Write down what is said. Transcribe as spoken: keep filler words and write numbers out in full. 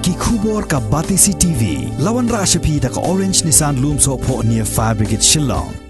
Ki khubor ka Batesi TV. La wanrah sha phi da ka Orange Nissan Lumsohphoh near Fire Brigade Shillong.